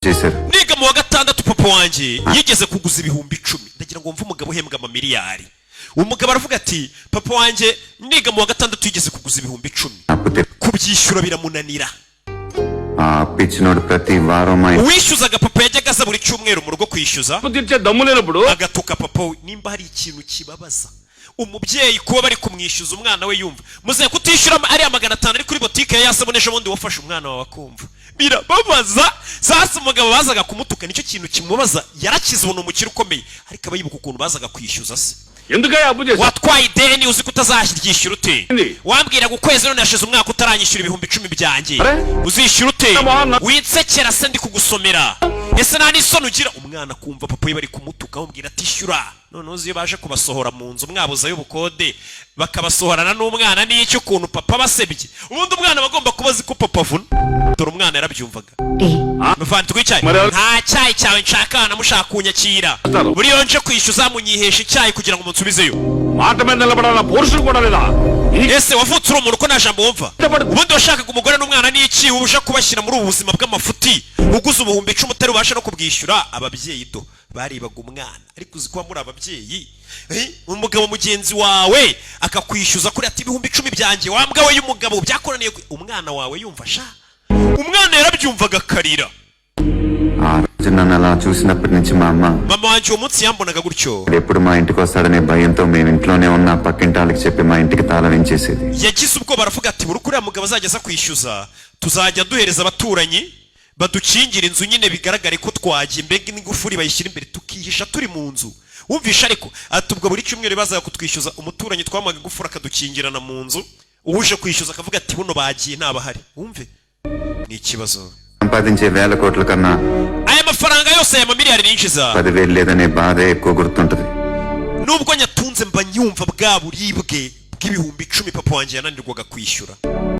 చేశారు. Niga mu wa gatandatu, papa wanjye yigeze kuguza 10,000. Ndagira ngo wumve umugabo uhembwa amamiliyari. Umugabo aravuga ati: "Papa wanjye niga mu wa gatandatu yigeze kuguza 10,000, అప్పు తె- kubyishyura biramunanira." ఆ అప్పు ఇచ్చినోడు ప్రతి వారం మా Uwishyuzaga papa yajyaga aza buri cyumweru mu rugo kwishyuza, అప్పు తీర్చే దమ్ము లేనప్పుడు agatuka papa we. Nimba hari ikintu kibabaza umubyeyi, kuba bari kumwishyuza umwana we yumva muze kutishyura ariya 500 ari kuri botike ya yasabune ejo bundi wafashe umwana wawe akumva, birababaza. Sasa umugabo bazaga kumutuka, nicyo kintu kimubaza. Yarakize, ubu ni umukire ukomeye, ariko aba yibuka ukuntu bazaga kwishyuza se. ఎందుకయ్యా అప్పు చేశావు? Watwaye ideni uzi ko utazaryishyura ute? Ndi. Wambwiraga ukwezi, none hashize umwaka utaranyishyura 10,000 byanjye. Are? Uzishyura ute? Amahanga. Winsekera se ndi kugusomera? Ese nta n'isoni ugira? Umwana akumva papa we bari kumutuka, amubwira ati: "Ishyura." Noneho uzi iyo baje kubasohora mu nzu, mwabuzayo ubukode, bakabasohorana n'umwana n'icyo, ukuntu papa basebye? Ubundi umwana aba agomba kuba azi ko papa avuna. Dore umwana yarabyumvaga. Muvandi, twicyayi. Mariya- Nta cyayi cyawe nshaka, namushaka kunyakira. Ataro. Buriya nje kwishyuza, munyihesha icyayi kugira ngo munsubizeyo. మాట మీద నిలబడాల పురుషుడు కూడా లేదా? Ese wavutse uri umuntu ko nta jambo wumva? Ubundi washakaga umugore n'umwana n'iki, uje kubashyira muri ubu buzima bw'amafuti, uguze 10,000 utari ubashe no kubwishyura? Ababyeyi do barebaga umwana, ariko uzi kuba muri ababyeyi, umugabo mugenzi wawe akakwishyuza kuri ati: "10,000 byanjye wambwa we y'umugabo byakoraniye umwana wawe yumva sha." Umwana yarabyumvaga akarira. ఆ రోజు నన్ను అలా చూసినప్పటి నుంచి మా అమ్మ Mama wanjye uwo munsi yambonaga gutyo, ఎప్పుడు మా ఇంటికి వస్తాడనే భయంతో మేము ఇంట్లోనే ఉన్న పక్కింటి వాళ్ళకి చెప్పి మా ఇంటికి తాళం వేయించేసేది. Yagize ubwoba, aravuga ati: "Buri uko uriya mugabo azajya aza kwishyuza, tuzajya duhereza abaturanyi badukingira inzu nyine, bigaragare ko twagiye, mbega n'ingufuri bayishyira imbere, tukihisha turi mu nzu." Wumvisha ariko ati: "Ubwo buri cyumweru bazaga kutwishyuza, umuturanyi twamuhaga ingufuri akadukingirana mu nzu, uje kwishyuza akavuga ati: 'Buno bagiye, ntabahari.'" Wumve ni ikibazo. సంపాదించే వేల కోట్ల కన్నా Aya mafaranga yose, aya mamiliyari ninjiza, 10,000 లేదనే బాధే ఎక్కువ గుర్తుంటది. Nubwo nyatunze, mba nyumva bwa buribwe bw'10,000 papa wanjye yananirwaga kwishyura.